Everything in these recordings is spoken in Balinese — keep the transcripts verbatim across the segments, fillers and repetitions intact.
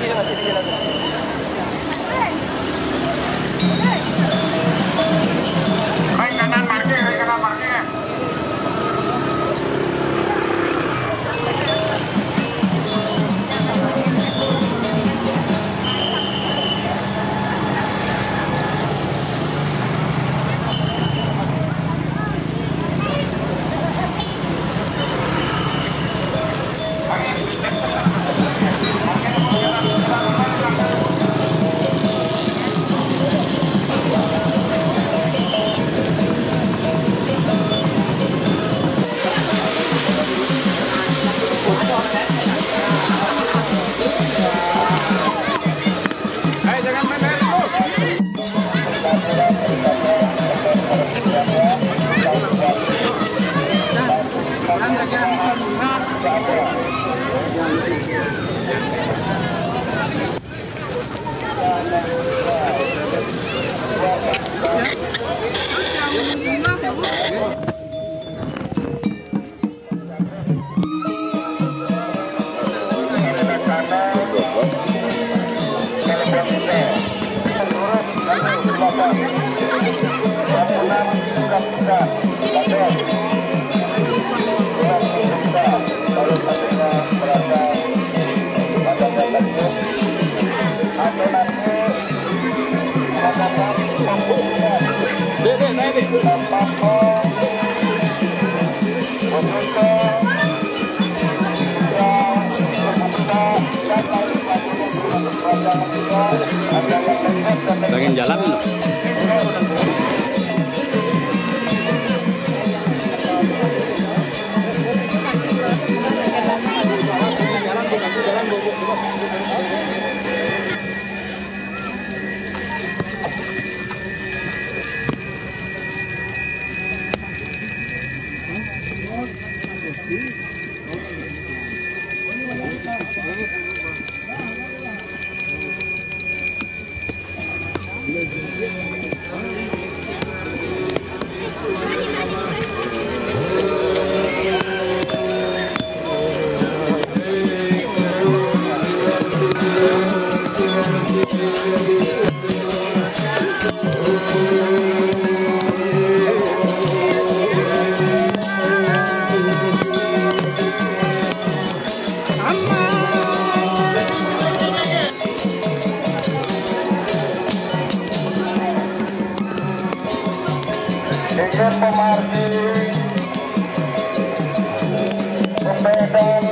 Reng kanan parkir, reng kanan parkir. Pengen jalan loh. Inggih pamargi, pembedan,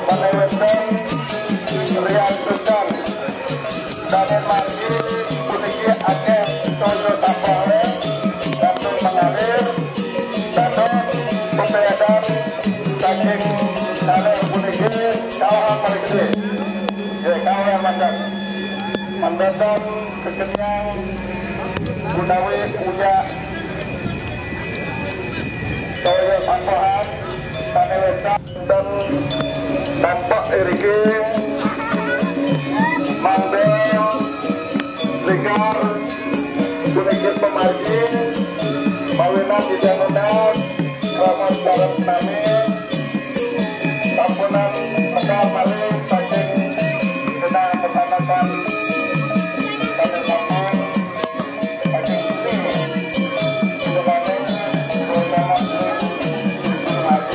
palewetan, riantusan, saking margi puniki akeh toya tapale, saking mengalir, dados pembedan saking kalih puniki kawah margi. Nggih, kawah macan. Mandasan kekeniang utawi uyak toya sampahan sane wénten dampak iriki mangda lingkar puniki pamargi mawinan didadosaken Rama Sarep nami sampunang medal malih saking genah peternakan saking Rama, saking Sri, Sri Rama, Sri Rama, Sri Rama.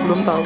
Belum tahu.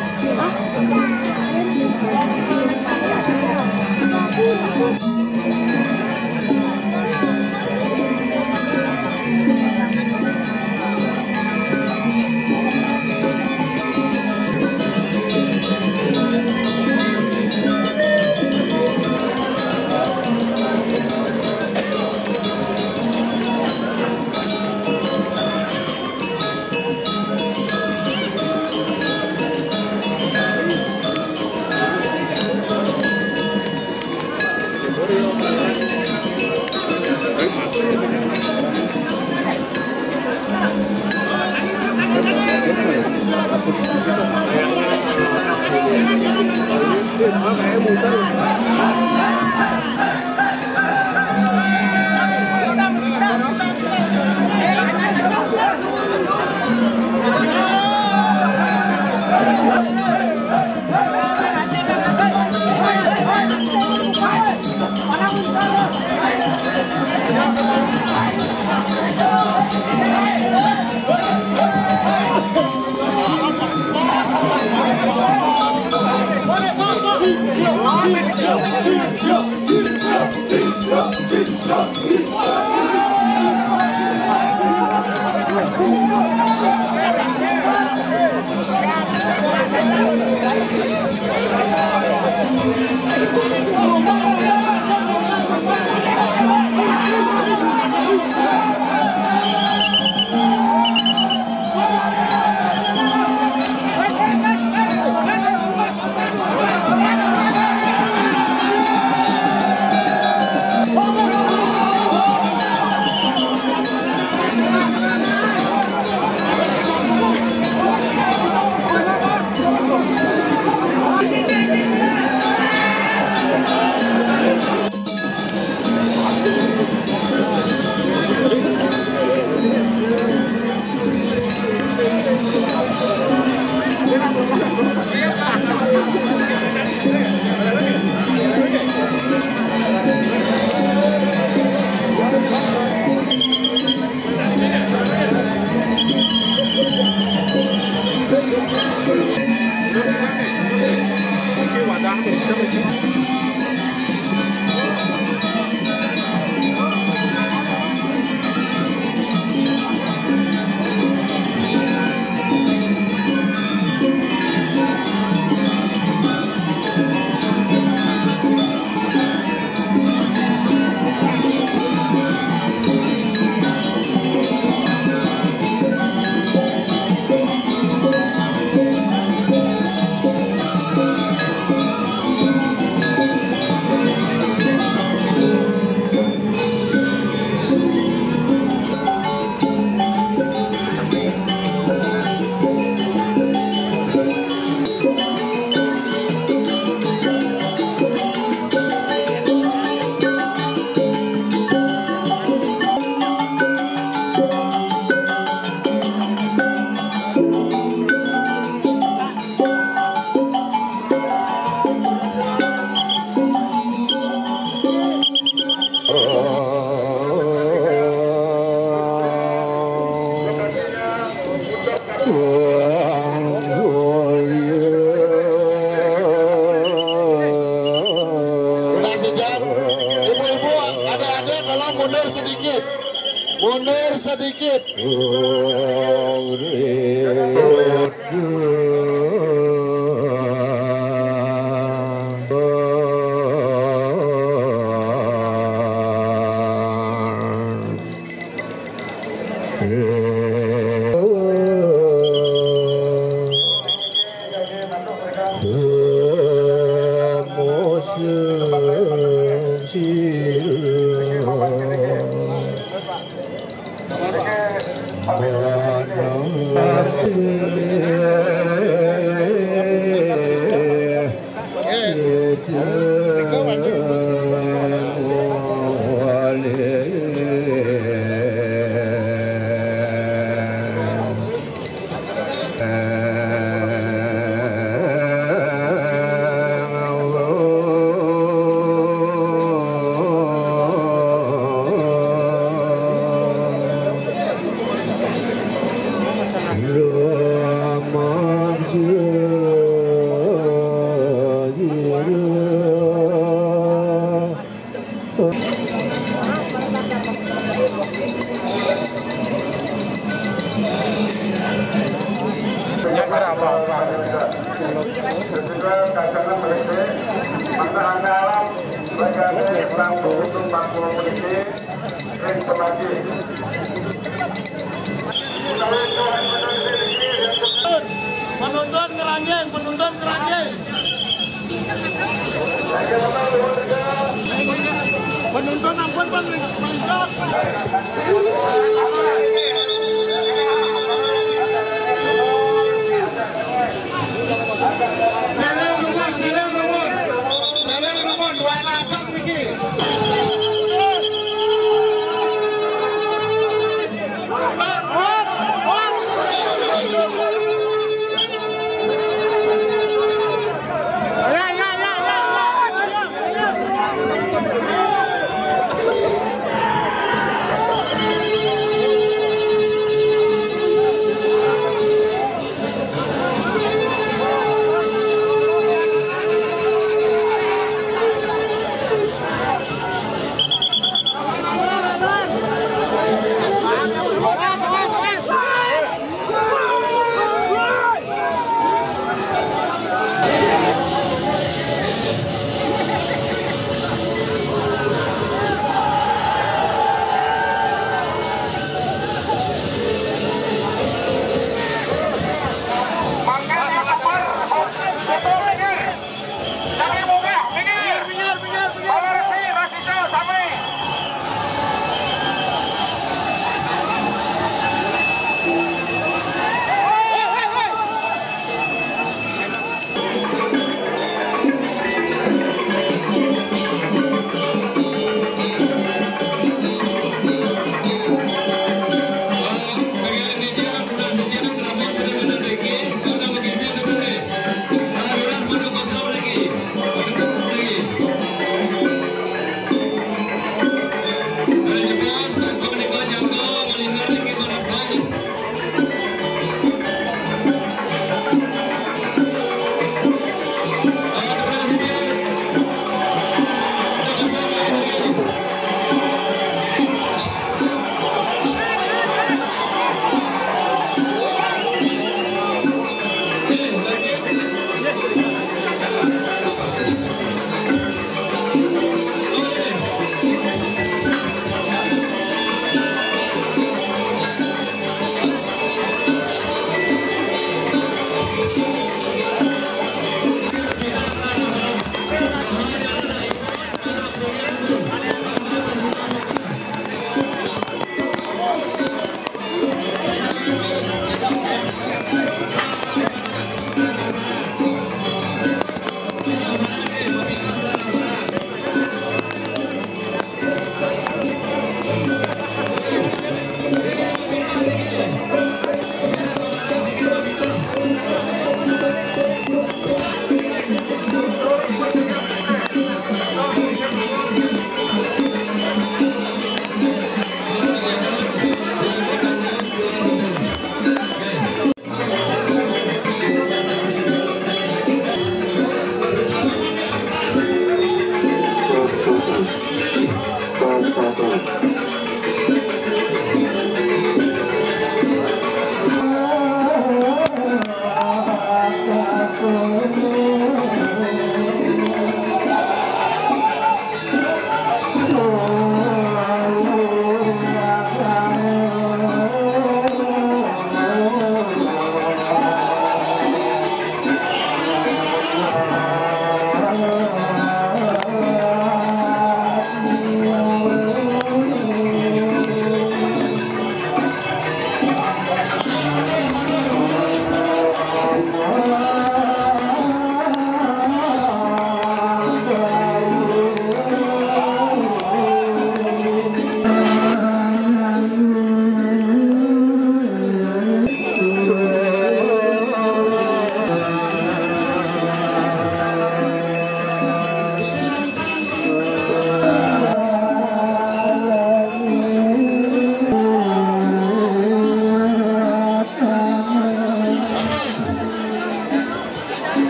Sudah sejam. Ibu-ibu, adik-adik, tolong mundur sedikit. Mundur sedikit. Penonton ngeranjing, penonton ngeranjing. Penonton ampun, Bang, paling jauh. Salam rumah, salam rumah. Salam rumah, dua anak abang niki.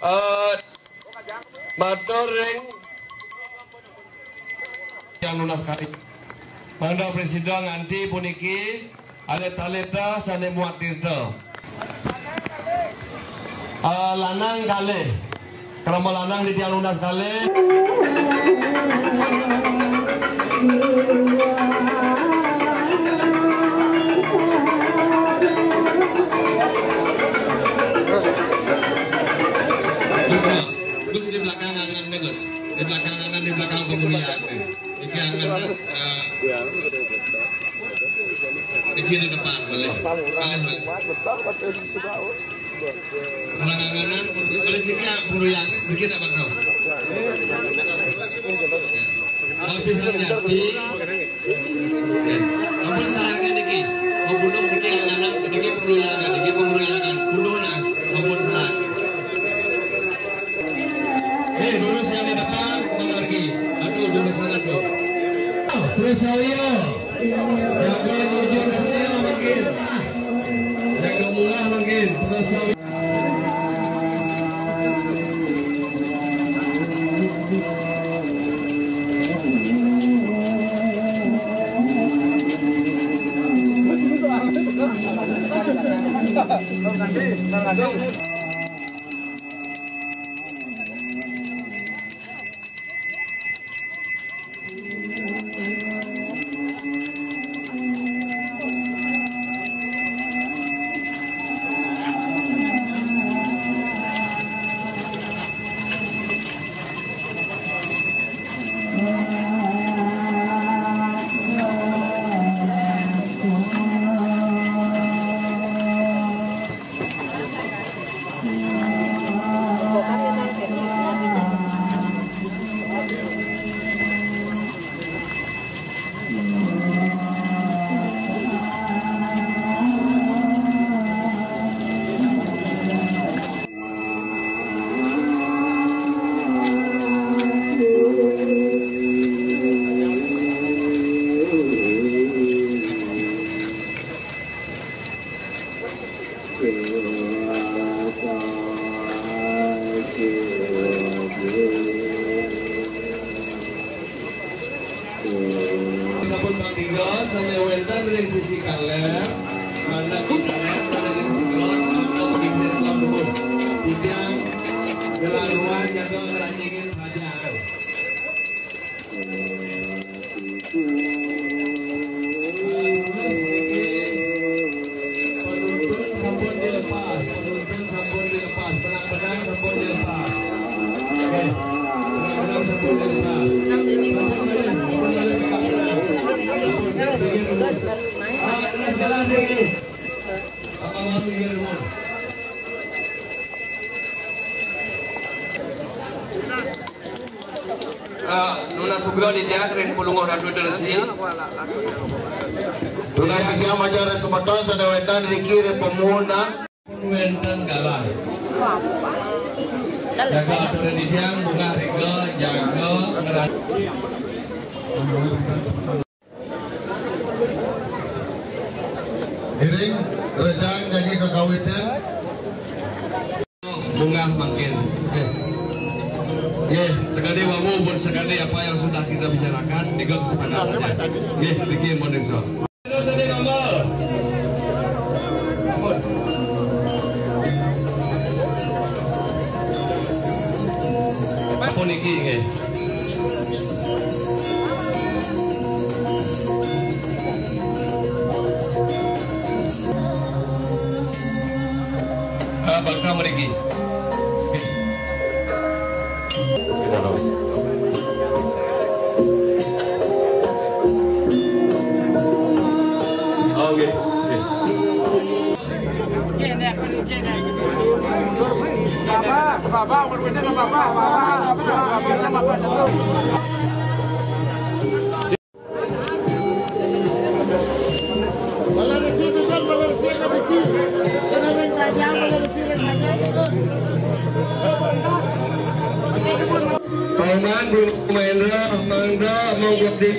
Eh, matur ring tiang nunas kalih. Mangda prasida nganti puniki alit-alita sane muat tirta. Eh, lanang kalih. Krama lanang di tiang nunas kalih. Gus, Gus, di belakang angan nih, Gus. Di belakang angan, di belakang pemurian nih. Iki angan, eh, iki di depan, boleh. Boleh, boleh. Orang anganan, boleh sini ya, pemurian. Dikit apa kau? Habis nanti. Ampun, salah niki. Mau bunuh niki, yang anak niki, perlu yang anak niki, perlu yang anak. Bunuh lah. Ampun, salah. Nih, lurus yang di depan, mau lagi. Aduh, lurus sana tuh. Terus saya. Jaga jujur saya makin. Jaga murah makin. Terus saya. Sampun panggiga sane wenten ring sisi kaler, mandak kaler, ring sisi kulon, mandak pinggir kulon dumun. Titiang ngelaluan jaga ngrajingin kerajaan. Terus niki, penuntun sampun dilepas, penuntun sampun dilepas, benang-benang sampun dilepas. Oke. Benang-benang sampun dilepas. Sampun balik, sampun balik ke kampung. Sampun, pinggir dulu. Ah, terus jalan lagi. Apa mau pinggir dulu? Ah, nunas sugra titiang ring Palungguh Ratu Teresi. Tunas titiang majeng ring semeton sane wenten riki ring pamuunan. Wenten galah. Jaga atur titiang, bungah rega, jaga ngeran. Iring, rejang jagi kakawitin. Mangkin. Oke. Oke, sekali wawu, buat sekali apa yang sudah kita bicarakan, tiga kesepakatan ya. Oke, bikin morning show. Terus ini gambar. Apa niki, nggih? Ah, bakal mriki. Kita dong. Oke, oke. Paman, Bu Mahendra, mangga, monggo di.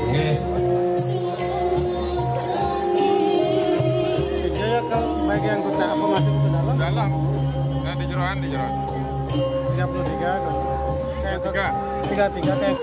Nggih. Iya, ya, kalau bagi anggota apa masuk ke dalam? Dalam. Nah, di jeroan, di jeroan. Tiga puluh tiga, kayak tiga. Tiga tiga, kayak.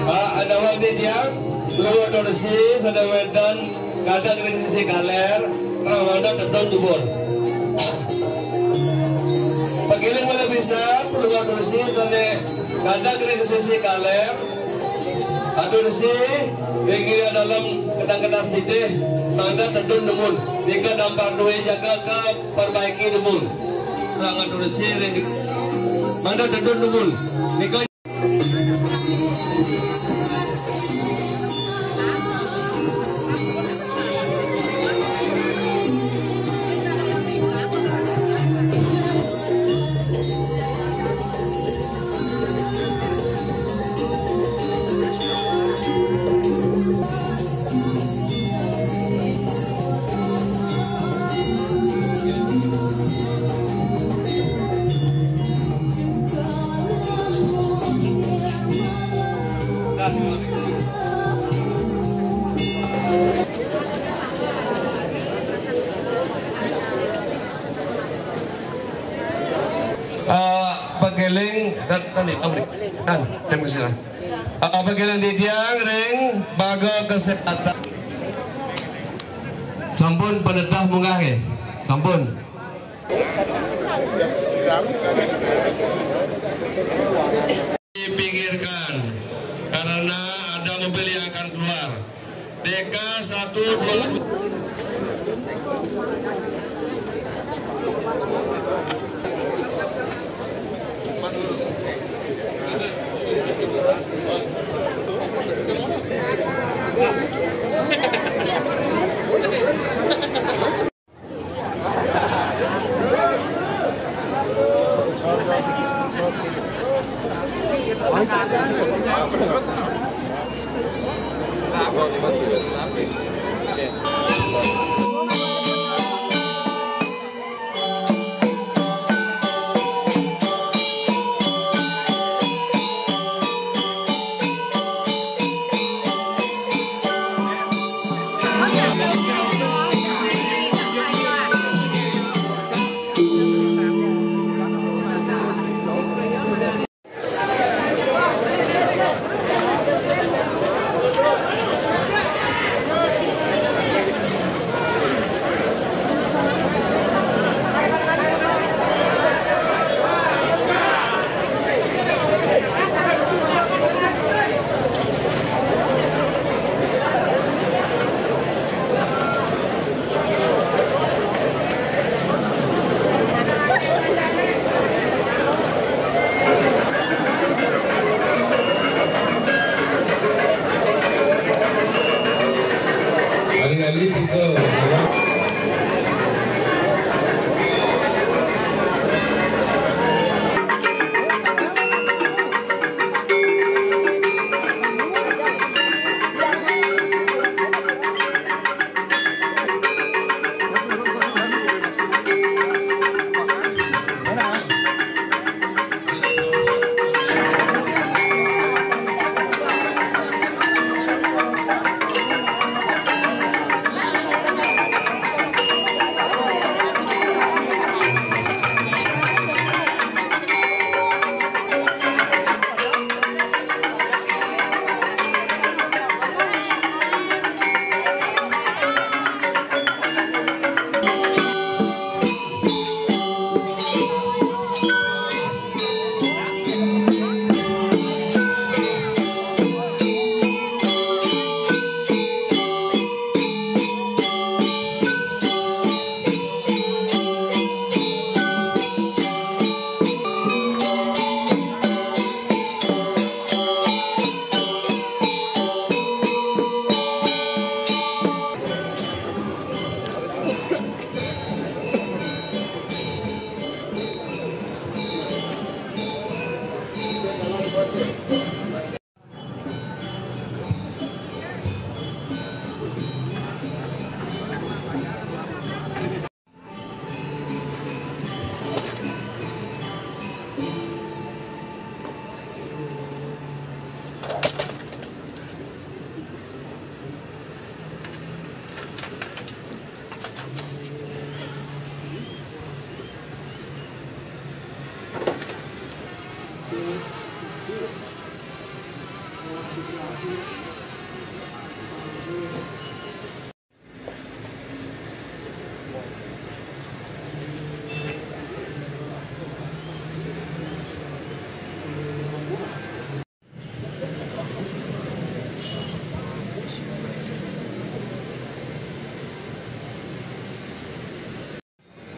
Ah, ada wong di tiang, luwih Resi, sada wedan, kadang ring sisi kaler, Ramadan tedun jebur. Pagiling malih bisa, luwih Resi, sane kadang ring sisi kaler, Atur sih, ring dalem kedang-kedang sitih, mangda tedun dumun. Nika dampar duwe jaga ka perbaiki dumun. Kurang atur sih, ring mangda tedun dumun. Nika Eh, pageling dan, dan, dan, dan, dan, eh, pageling titiang ring baga kesehatan. Sampun penetah munggah nggih. Sampun. Dipinggirkan karena ada mobil yang akan keluar. D K satu dua dua.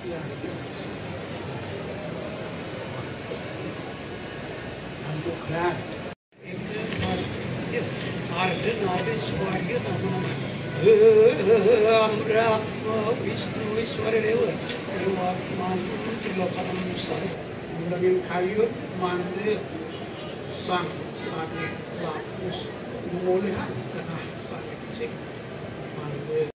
Arjun Arjun Swarya Nama Nama Brahma Vishnu Iswara Deva Trilokanam Sar Ulangin Kayut Mandri Sang Sari Lapus Mengulihan Kenah Sari Cik Mandri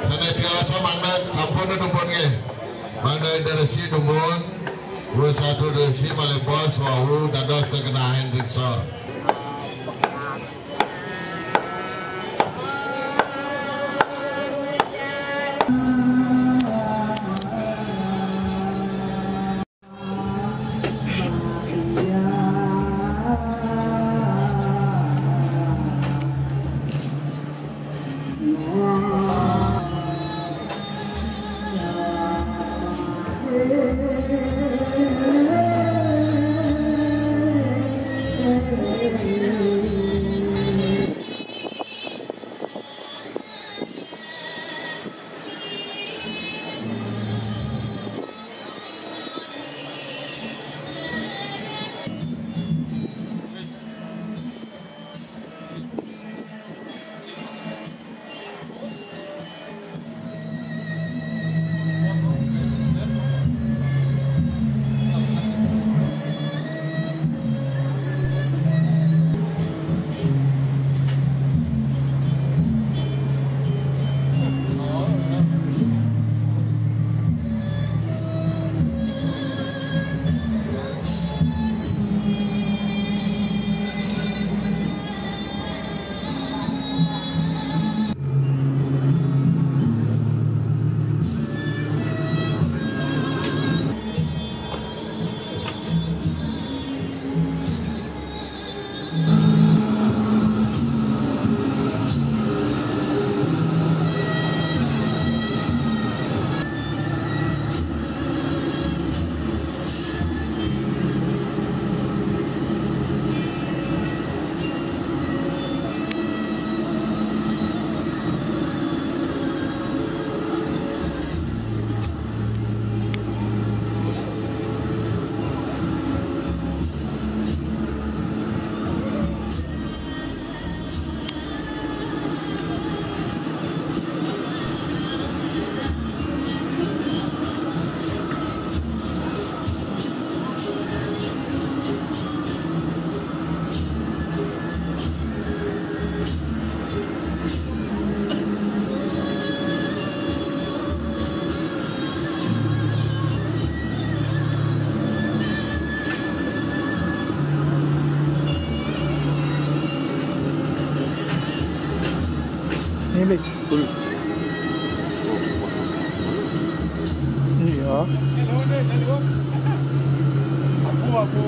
Sané tiasa mandeg sampun dumun nggih. Mandeg Resi dumun, wus satu Resi malih bos wau dados kegenahan riksor. Ini, Bik. Iya. Aku, aku.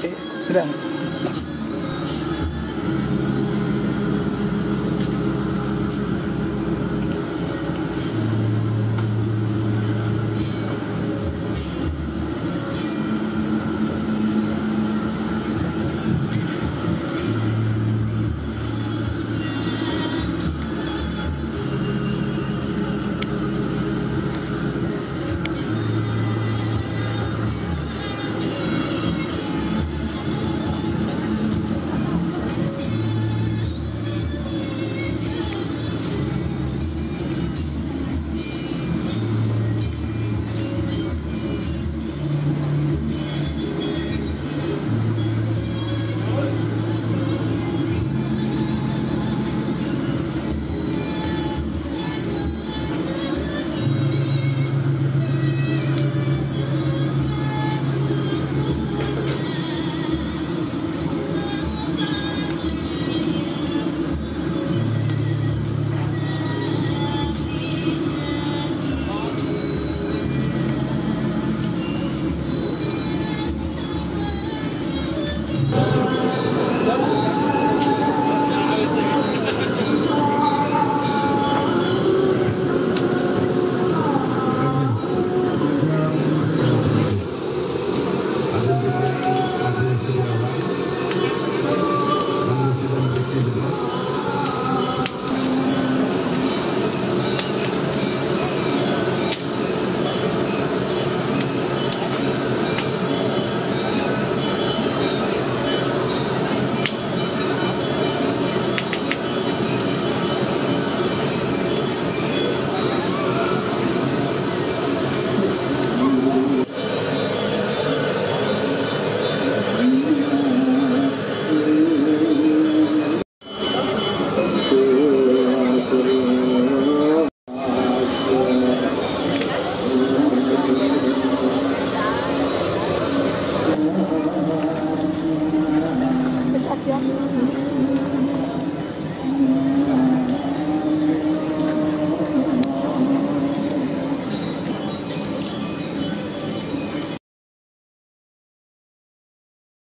Eh, udah.